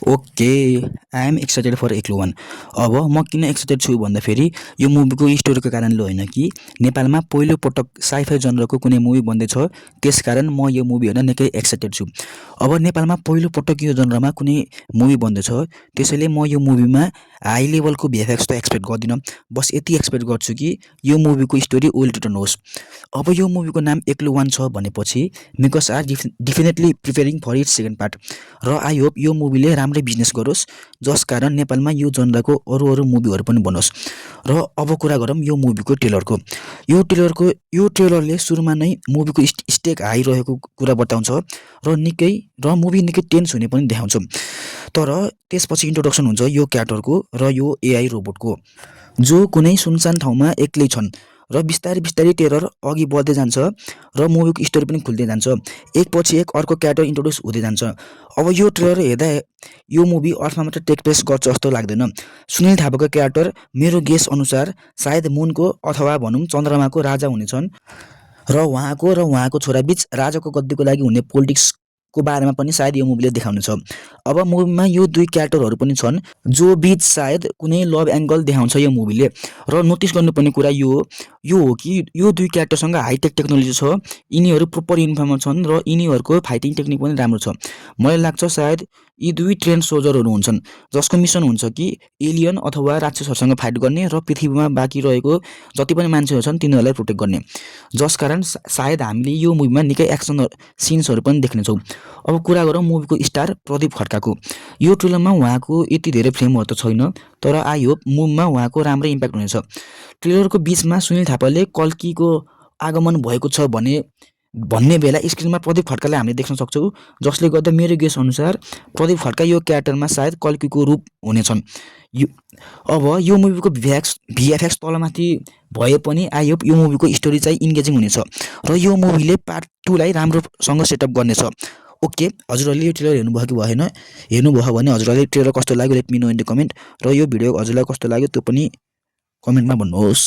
Okay, I am excited for Eklo one. अब म किन एक्साइटेड छु भन्दाखेरि यो मुभीको स्टोरीको कारणले होइन कि नेपालमा पहिलोपटक साइफाई जनरको कुनै मुभी बन्दैछ, त्यसकारण म यो मुभी हेर्न निकै एक्साइटेड छु। अब नेपालमा पहिलोपटक यो जनरमा कुनै मुभी बन्दैछ, त्यसैले म यो मुभीमा हाई लेभलको भिएफएक्स त एक्सपेक्ट गर्दिनँ, बस यति एक्सपेक्ट गर्छु कि यो मुभीको स्टोरी वेल रिटन होस्। अब यो मुभीको नाम एक्लो वान छ भनेपछि makers are definitely preparing for it's second part र आई होप यो मुभीले राम्रै बिजनेस गरोस्, जस कारण नेपालमा यो जनराको अरू मुभीहरू पनि बनोस्। र अब कुरा गरौँ यो मुभीको ट्रेलरको। यो ट्रेलरले सुरुमा नै मुभीको स्टेक हाई रहेको कुरा बताउँछ र मुभी निकै टेन्स हुने पनि देखाउँछ। तर त्यसपछि इन्ट्रोडक्सन हुन्छ यो क्यारेक्टरको र यो एआई रोबोटको, जो कुनै सुनसान ठाउँमा एक्लै छन् र बिस्तारै टेलर अघि बढ्दै जान्छ र मुभीको स्टोरी पनि खुल्दै जान्छ। एकपछि एक अर्को क्यारेक्टर इन्ट्रोड्युस हुँदै जान्छ। अब यो ट्रेलर हेर्दा यो मुभी अर्थमा मात्र टेक प्लेस गर्छ जस्तो लाग्दैन। सुनिल थापाको क्यारेक्टर मेरो गेस अनुसार सायद मुनको अथवा भनौँ चन्द्रमाको राजा हुनेछन् र उहाँको छोराबीच राजाको गद्दीको लागि हुने पोलिटिक्सको बारेमा पनि सायद यो मुभीले देखाउनेछ। अब मुभीमा यो दुई क्यारेक्टरहरू पनि छन् जो बीच सायद कुनै लभ एङ्गल देखाउँछ यो मुभीले। र नोटिस गर्नुपर्ने कुरा यो हो कि यो दुई क्यारेक्टरसँग हाइटेक टेक्नोलोजी छ, यिनीहरू प्रोपर युनिफर्ममा छन् र यिनीहरूको फाइटिङ टेक्निक पनि राम्रो छ। मलाई लाग्छ सायद यी दुई ट्रेन्ड सोल्जरहरू हुन्छन् जसको मिसन हुन्छ कि एलियन अथवा राक्षसहरूसँग फाइट गर्ने र पृथ्वीमा बाँकी रहेको जति पनि मान्छेहरू छन् तिनीहरूलाई प्रोटेक्ट गर्ने, जस कारण सायद हामीले यो मुभीमा निकै एक्सन सिन्सहरू पनि देख्नेछौँ। अब कुरा गरौँ मुभीको स्टार प्रदीप खड्काको। यो ट्रेलरमा उहाँको यति धेरै फ्रेमहरू त छैन, तर आई होप मुभीमा उहाँको राम्रै इम्प्याक्ट हुनेछ। ट्रेलरको बिचमा सुनिल थापाले कल्कीको आगमन भएको छ भन्ने बेला स्क्रिनमा प्रदीप खड्कालाई हामीले देख्न सक्छौँ, जसले गर्दा मेरो गेस अनुसार प्रदीप खड्का यो क्यारेक्टरमा सायद कल्कीको रूप हुनेछन्। अब यो मुभीको भिएफएक्स तलमाथि भए पनि आई होप यो मुभीको स्टोरी चाहिँ इन्गेजिङ हुनेछ र यो मुभीले पार्ट 2 लाई राम्रोसँग सेटअप गर्नेछ। ओके, हजुरहरूले यो ट्रेलर हेर्नुभयो कि भएन? हेर्नुभयो भने हजुरहरूले ट्रेलर कस्तो लाग्यो let me know in the comment, र यो भिडियो हजुरलाई कस्तो लाग्यो त्यो पनि कमेन्टमा भन्नुहोस्।